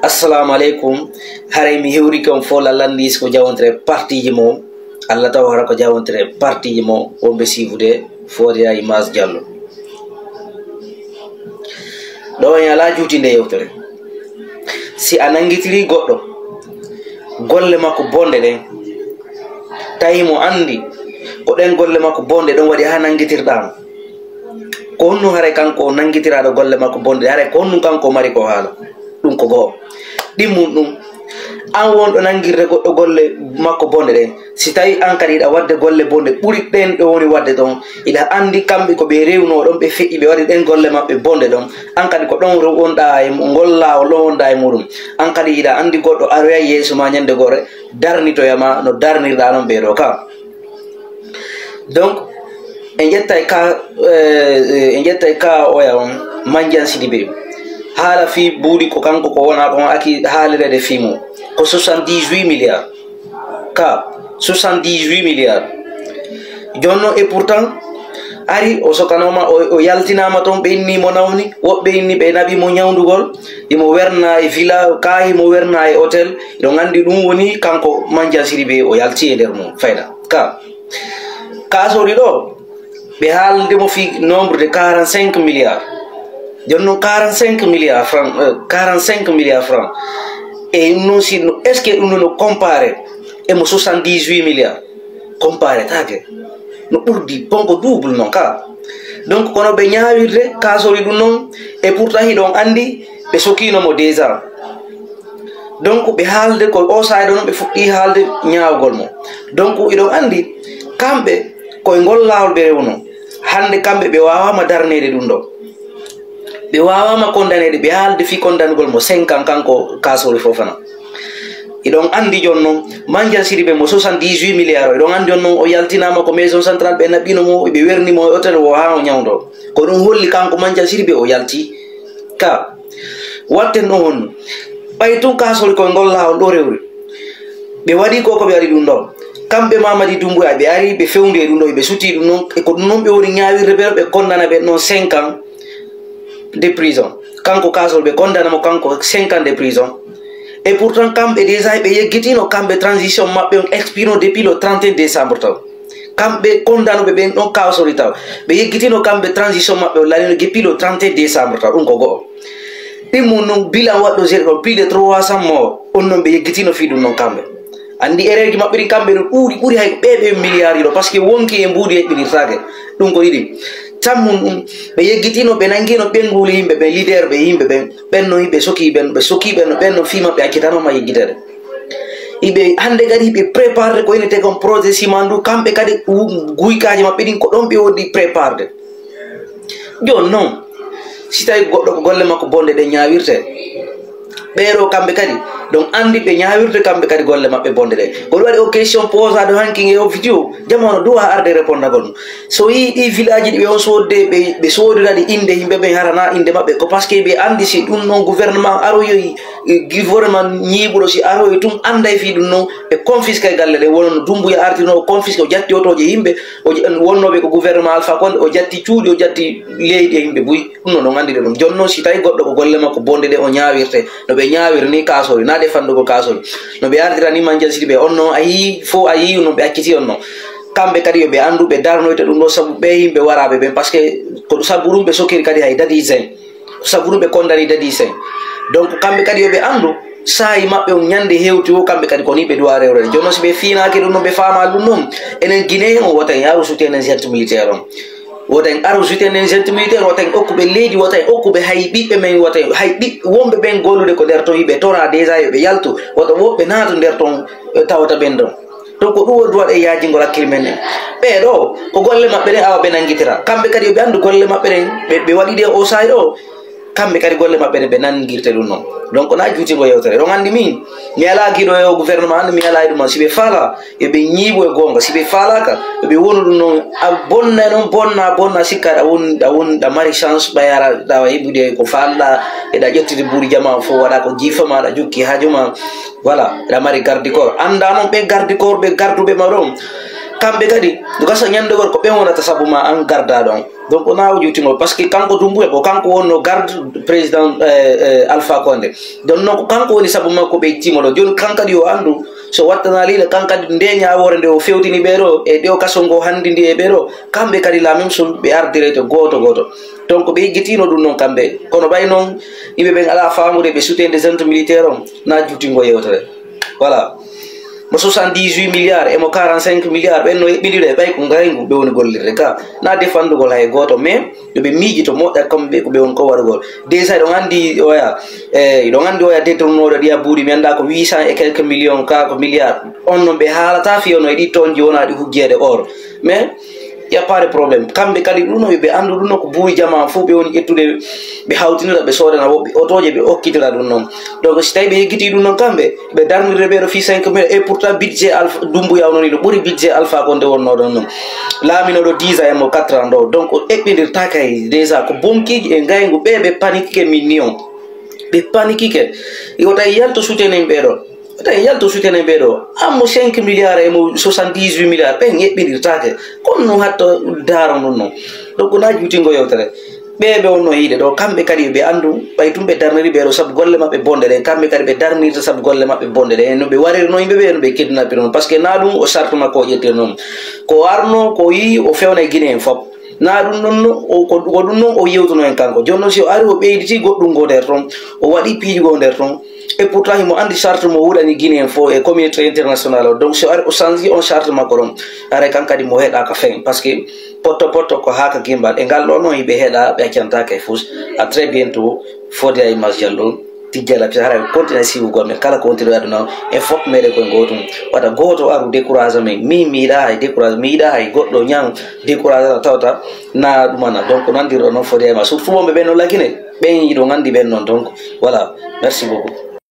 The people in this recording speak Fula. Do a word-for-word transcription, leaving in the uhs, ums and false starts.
Assalamu aleykum. Haray mi hewrike on fof lalandi ko jawontere partiji mo. Allah taw hara ko jawontere partiji mo wonɓe siifude Fodé Image Diallo. Ɗo en alaa juutinde yewtere. Si a nanngitirii goɗɗo, golle makko bonɗe ɗen, tawi mo anndi ko ɗen golle makko bonɗe ɗon waɗi haa nanngitirɗaa mo. Ko honɗum haray kanko o nanngitiraaɗo golle makko bonɗe? Haray ko honɗum kanko o mari ko haala? Ɗum ko go'o. Ɗimmun ɗum, an wonɗo nanngirde goɗɗo golle makko bonɗe ɗen, si tawi an kadi iɗa waɗde golle bonɗe ɓuri ɗen ɗe woni waɗde ɗon, iɗa anndi kamɓe ko ɓe rewnoo ɗon, ɓe feƴƴi, ɓe waɗi ɗen golle maɓɓe bonɗe ɗon, an kadi ko ɗon wonɗaa e mu-, ngol laawol ɗon wonɗaa e muɗum. An kadi iɗa anndi goɗɗo aroyay yeeso ma ñannde go'ore, darnitoya ma no darnirɗaa ɗon ɓee ɗoo ka. Donc, en ƴettay ka, eh, en ƴettay ka oya on, Mandiang Sidibé. Haala fii buuɗi ko kanko ko wona ko on aki haalireede fii mum. Ko soixante-dix-huit milliards. Ka soixante-dix-huit milliards. Jooni non, et pourtant, ari o sokanooma, o, o yaltinaama toon, ɓe inni mo nawni, woɓɓe inni ɓe naɓi mo ñawndugol, imo werna e villa, ka imo werna e hôtel. Hiɗon anndi ɗum woni kanko Mandiang Sidibé o yalti e nder mum fayda. Ka, kaasori ɗo, ɓe haalde mo fii nombre de quarante-cinq milliards. Jooni non quarante-cinq milliards francs, euh, quarante-cinq milliards francs. E ɗum non si no, est-ce que ɗum no comparé e mo soixante-dix-huit milliards? Comparé taake. No ɓurdi, bonko double non ka. Donc, kono ɓe ñaawirde kaasori ɗum non, et pourtant hiɗon anndi ɓe sokiino mo déjà. Donc, ɓe haalde ko o saaydo non ɓe fuɗɗi haalde ñaawgol mo. Donc, hiɗon anndi kamɓe ko e ngol laawol ɓe rewno. Hannde kamɓe ɓe waawaama darneede ɗum ɗo. Ɓe waawaama kondaneede, ɓe haalde fii kondanugol mo cinq ans kanko kaasori Fofana. Hiɗon anndi jooni non, Mandiang Sidibé mo soixante-dix-huit milliards o, hiɗon anndi on non o yaltinaama ko maison centrale, ɓe naɓɓino mo, ɓe werni mo e hôtel o haa o ñawndoo. Ko ɗum holli kanko Mandiang Sidibé o yalti. Ka, watten ɗum honno? Ɓay tun kaasori ko e ngol laawol ɗo rewri. Ɓe waɗi ko, ko ɓe waɗi ɗum ɗo. Kamɓe Mamadi Doumbouya, ɓe ari, ɓe fewndi e ɗum ɗo, ɓe suti ɗum non. E ko ɗum non ɓe woni ñaawirde ɓe, ɓe kondana ɓe non cinq ans de prison. Kanko kaasori ɓe kondana mo kanko cinq ans de prison. Et pourtant, kamɓe déjà ɓe yeggitino kamɓe transition maɓɓe on expirno depuis le trente et un décembre taw. Kamɓe kondanuɓe ɓen ɗon kaasori taw. Ɓe yeggitino kamɓe transition maɓɓe on lanino depuis le trente et un décembre taw. Ɗum ko go'o. Ɗimmun non bilan waɗɗo zéro ɗon plus de trois cents morts. On non ɓe yeggitino fii ɗum non kamɓe. Anndi erreur ji maɓɓe ɗin kamɓe no ɗuuɗi, ɓuri hay ko ɓe ɓe milliard ɗo, parce que wonki e mbuuɗi heɓɓinirtaake. Ɗum ko ɗiɗi. Tammun ɗum, ɓe yeggitino, ɓe nanngino ɓe nguuli yimɓe ɓen, leader ɓe yimɓe ɓen. Ɓen no hiɓe sokii ɓen, ɓe sokii ɓen, ɓen no fii maɓɓe accitanooma yeggiteede. Hiɓe hannde kadi hiɓe préparde ko ine tegon projet ciment ndu, kamɓe kadi u-, guykaaji maɓɓe ɗin ko ɗon ɓe wondi préparde. Jooni non, si tawi goɗɗo ko golle makko bonɗe ɗe ñaawirte, ɓee ɗoo kamɓe kadi, donc anndi ɓe ñaawirte kamɓe kadi golle maɓɓe bonɗe ɗe. Ko ɗum waɗi o question posaɗo hanki e o vidéo, jamaanu duwa arde répondagol ɗum. So yii ɗi village ɗi ɓe on soodde, ɓe, ɓe soodira ɗi innde yimɓe ɓen harana innde maɓɓe, ko parce que ɓe anndi si ɗum non gouvernement aroyoyi, e, gouvernement ñiiɓuɗo si aroyi tun annday fii ɗum non, ɓe confisque galle ɗe, wono no Dumbuya artirno, o confisque, o jatti otooje yimɓe, o j-, wonnooɓe ko gouvernement Alpha Condé, o jatti cuuɗi, o jatti leydi e yimɓe buy. Ɗum non, on anndi ɗum. Jooni non, si tawi goɗɗo ko golle makko bonɗe ɗe o ñaawirte, no ɓe ñaawiri ni kaasori, na ɗe fanndugol kaasori. No ɓe ardira ni Mandiang Sidibé, on non a yii, fof a yii, no ɓe acciti on non. Kamɓe kadi yo ɓe anndu, ɓe darnoyta ɗum ɗo sabu ɓe yimɓe waraaɓe ɓen, parce que ko sabu ɗum ɓe sokiri kadi hay dadi sen. Ko sabu ɗum ɓe kondani dadi sen. Donc, kamɓe kadi yo ɓe anndu, saa'i maɓɓe on ñande hewti o, kamɓe kadi ko ni ɓe duwa rewrede. Jooni non, si ɓe fiinaaki ɗum non, ɓe faama ɗum non, enen Guinéen on wota en aru suti enen junte militaire on. Wota en aru suti enen junte militaire, wota en okku ɓe leydi, wota en okku ɓe hay ɓiɓɓe men, wota en hay ɓiɓɓe wonɓe ɓen gollude ko nder ton, hiɓe tora déjà yo ɓe yaltu, wota woɓɓe naatu nder ton, eh, tawata ɓen ɗon. Donc, ko ɗum woni duwaɗo e yaajingol hakkille men en. Ɓee ɗoo, ko golle maɓɓe ɗen awa ɓe nanngitira. Kamɓe kadi yo ɓe anndu golle maɓɓe ɗen, ɓe, ɓe waɗi ɗe o saa'i ɗo. Kamɓe kadi golle maɓɓe ɗen ɓe nanngirte ɗum non. Donc, na juutingo yewtere. Ɗon anndi min, mi alaa giɗo e o gouvernement, anndi mi alaa e ɗum. Si ɓe faala, yo ɓe ñiiɓu e goonga. Si ɓe faalaaka, yo ɓe wonu ɗum non. A bonna non, bonna, bonna, sikka aɗa won, aɗa won, aɗa mari chance, ɓay ara, aɗa heɓude ko faalɗa, eɗa ƴettide buuri jama fof, waɗa ko jiifa ma, aɗa jokki haaju ma. Voilà, eɗa mari garde corps. Annda non ɓe garde corps, ɓe garduɓe ma ɗon. Kamɓe kadi, no gasa ñande gor ko ɓen wonata sabu ma an garda ɗon. Donc, o naawa juutingol, parce que kanko Dumbuya ko kanko wonno garde président, eh, eh, Alpha Condé. Donc, non, ko kanko woni sabu makko ɓe ittiimo ɗo. Jooni, kan kadi yo anndu, so wattanaali le, kan kadi nde ñaawoore nde o fewtini ɓee ɗo, e ɗo kaso ngo hanndi ndi e ɓee ɗo, kamɓe kadi la même chose, ɓe ardire to gooto gooto. Donc, ɓe iggitiino ɗum noon kamɓe. Kono ɓay noon, yimɓe ɓen alaa faamude ɓe soutien des jeunes militaires on, na juutingo yewtere. Voilà. Mo soixante-dix-huit milliards e mo quarante-cinq milliards, ɓen no eɓɓindire, ɓay ko ngayngu ɓe woni gollirde ka. Na defandugol hay gooto, mais yo ɓe miijito moƴƴa kamɓe ko ɓe woni ko waɗugol. Déjà, iɗon anndi oya, eh, iɗon anndi oya détournooɗo ɗiya buuɗi, mi annda ko huit cents et quelques millions, ka ko milliards. On non ɓe haalata fiyo no e ɗi tonji wona ɗi hujjeede or. Mais, y a pas de problème. Kamɓe kadi ɗum no yo ɓe anndu ɗum no ko buuɗi jamaa fof ɓe woni ƴettude, ɓe hawtinira, ɓe soodana woɓɓe otooje, ɓe okkitira ɗum noon. Donc, si tawi ɓe yeggiti ɗum noon kamɓe, ɓe darnirde ɓeeɗo fii cinq mille, et pourtant budget Alpha, Dumbuya o noon, ino ɓuri budget Alpha ko nde wonnoo ɗon noon. Laamino ɗo dix ans e mo quatre ans ɗo. Donc, o eɓɓindirtaake hay. Déjà, ko bonkiiji e ngayngu ɓe, ɓe panikike min ni on. Ɓe panikike. Yo tawi yalto soutenir ɓeeɗo. Wota en yaltu sutene ɓee ɗo. Ammo cinq milliards e mo soixante-dix-huit milliards, ɓen eɓɓinirtaake. Kono non hatta daaro non non. Donc na juutingo yewtere. Ɓee ɓe wonno yiide ɗo, kamɓe kadi ɓe anndu, ɓay tun ɓe darniri ɓee ɗo sabu golle maɓɓe bonɗe ɗen, kamɓe kadi ɓe darnirta sabu golle maɓɓe bonɗe ɗen. No ɓe wariri no yimɓe ɓe, no ɓe kidnapir non. Parce que na ɗum o charte makko o ƴettiri non. Ko arno, ko yi, o fewna e Guinée en fop. Na ɗum ɗon no, o, ko, ko ɗum ɗon o yewtuno en kanko. Jooni noon si o ari o ɓeyditi goɗɗum ngo nder ton, o waɗi piiji goo nder ton. Et pourtant himo anndi charte mo wuɗani Guinée en fof e communauté international o. Donc si o ari o change on charte makko ɗon, aray kan kadi mo heɗaka fen. Parce que potto potto ko haaka gimbal. E ngal ɗo noon hiɓe heɗa, ɓe accantaake e fus. À très bientôt, Fodé Aymar Diallo. Tijjala, parce que hara continue siwugol men, kala ko wontiri aduna o, en fof meɗen koye gootum. Wata gooto aru décourage men. Min mi yiɗa hay décourage, mi yiɗa hay goɗɗo ñan décourage tawta na ɗumana. Donc nandirɗo noon Fodé Aymar. Surtout wonɓe ɓen no lagine, ɓen yiɗo nganndi ɓen noon. Donc voilà, merci beaucoup.